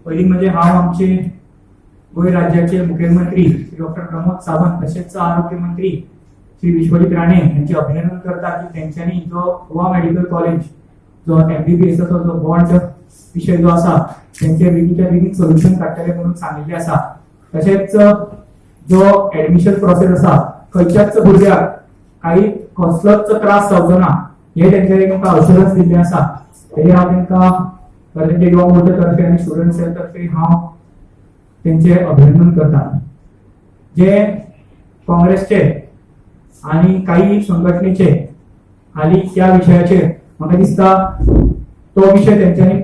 पयलीं म्हणजे हांव आमचे गोंय राज्याचे मुखेलमंत्री श्री डॉक्टर प्रमोद सावंत तशेंच आरोग्य मंत्री श्री विश्वजीत राणे यांचे अभिनंदन करता की तेंच्यांनी जो गोवा मेडिकल कॉलेज जो एमबीबीएसाचो जो बॉन्ड विशय जो आसा, तेंचे बेगीनच्या बेगीन सोल्युशन काडटले म्हणून सांगिल्लें आसा. तशेंच जो ऍडमिशन प्रोसेस आसा, खंयच्याच भुरग्याक काही कसलोच त्रास जावचो ना हे तेंच्यांनी आमकां अश्युरन्स दिल्लें आसा. तेजेर हांव तांकां भारतीय युवा मोर्चा तर्फे आनी स्टुडंट सेल तर्फे हांव तेंचे अभिनंदन करता. जे काँग्रेसचे आणि काही संघटनेचे हाली ह्या विशयाचेर म्हाका दिसता तो विशय तेंच्यांनी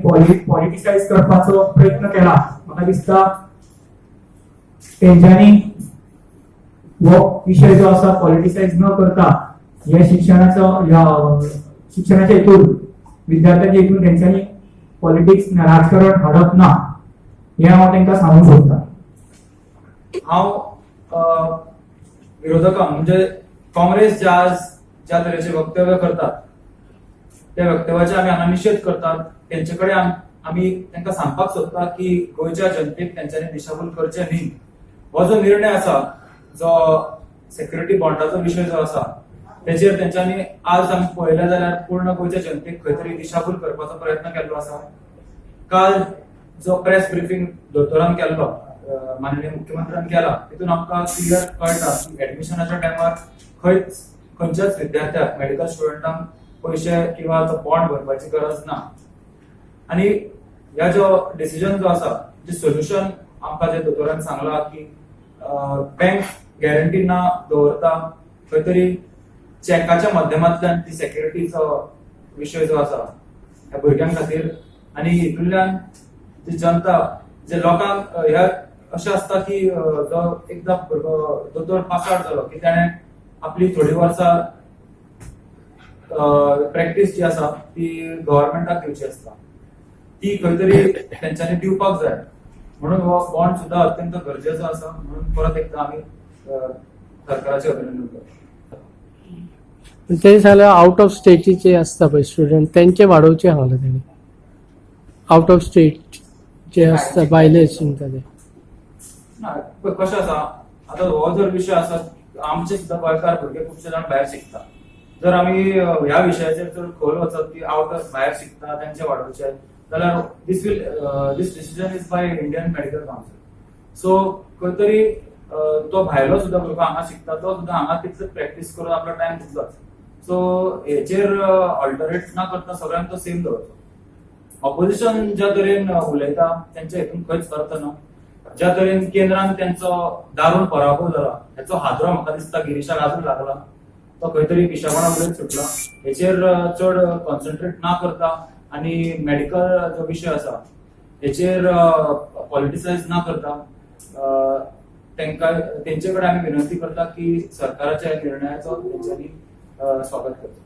पॉलिटिसायज करपाचो प्रयत्न केला. म्हाका दिसता तेंच्यांनी हो विशय जो आसा पॉलिटिसायज न करता हे शिक्षणाचो, ह्या शिक्षणाच्या हितून, विद्यार्थ्यांच्या हितून तेंच्यांनी पॉलिटिक्स, राजकारण हाडप ना हें हांव तांकां सांगूंक सोदतां. हांव विरोधकांक, म्हणजे काँग्रेस ज्या आज ज्या तरेचे वक्तव्य करतात, त्या वक्तव्याचे आमी हांगा निशेध करतात. तेंचे कडेन आमी तांकां सांगपाक सोदता की गोंयच्या जनतेक तेंच्यांनी दिशाभूल करचें न्ही. हो जो निर्णय आसा, जो सेक्युरिटी बॉन्डाचो विशय जो आसा, तेचेर तेंच्यांनी आज आमी पळयलें जाल्यार पूर्ण गोंयच्या जनतेक खंय तरी दिशाभूल करपाचो प्रयत्न केल्लो आसा. काल जो प्रेस ब्रिफिंग दोतोरान केल्लो, माननीय मुख्यमंत्र्यान केला, तितून आमकां क्लियर कळटा की एडमिशनाच्या टायमार खंयच खंयच्याच विद्यार्थ्याक, मेडिकल स्टुडंटांक पयशे किंवा तो बॉन्ड भरपाची गरज ना. आणि ह्या जो डिसिजन जो आसा, जे सोल्युशन आमकां जे दोतोरान सांगला की बँक गॅरंटी ना दवरता खंय तरी चॅकाच्या माध्यमांतल्यान ती सेक्युरिटीचो विशय जो आसा ह्या भुरग्यां खातीर आणि हितूंतल्यान जी जनता, जे लोकांक ह्या अशें आसता की जो एकदां भुरगो दोतोर पासार जालो की ताणें आपली थोडी वर्सां प्रॅक्टीस जी आसा ती गव्हर्मेंटाक दिवची आसता. ती खंय तरी तेंच्यांनी दिवपाक जाय म्हणून हो बॉन्ड सुद्दां अत्यंत गरजेचो आसा. म्हणून परत एकदा आमी सरकाराचें अभिनंदन करता. ते जाल्यार आउट ऑफ स्टेटीचे आसता पळय स्टुडंट, तेंचे वाडोवचे सांगला तेणी. आउट ऑफ स्टेट जे आसता, भायले शिकता ते. ना, पळय कशें आसा, आतां हो जर विशय आसा, आमचे सुद्दां गोंयकार भुरगे खुबशे जाण भायर शिकता. जर आमी ह्या विशयाचेर जर खोल वचत की आउट ऑफ भायर शिकता तेंचे वाडोवचे जाल्यार this decision is by Indian Medical Council. So खंय तरी तो भायलो सुद्दां भुरगो हांगा शिकता, तो सुद्दां हांगा तितलो प्रॅक्टीस करून आपलो टायम दितलोच. सो हेचेर ऑल्टरेट ना करता सगळ्यांक तो सेम दवरचो. ऑपोजिशन ज्या तरेन उलयता, तेंच्या हितून खंयच अर्थ ना. ज्या तरेन केंद्रान तेंचो दारुण पराभव जाला, हेचो हादरो म्हाका दिसता गिरीशाक अजून लागला. तो खंय तरी पिशापणा उलयत सुटला. हेचेर चड कॉन्सन्ट्रेट ना करता आनी मेडिकल जो विशय आसा हेचेर पॉलिटिसायज ना करता तेंचे कडेन आमी विनंती करता की सरकाराच्या ह्या निर्णयाचो तेंच्यांनी स्वागत करचें.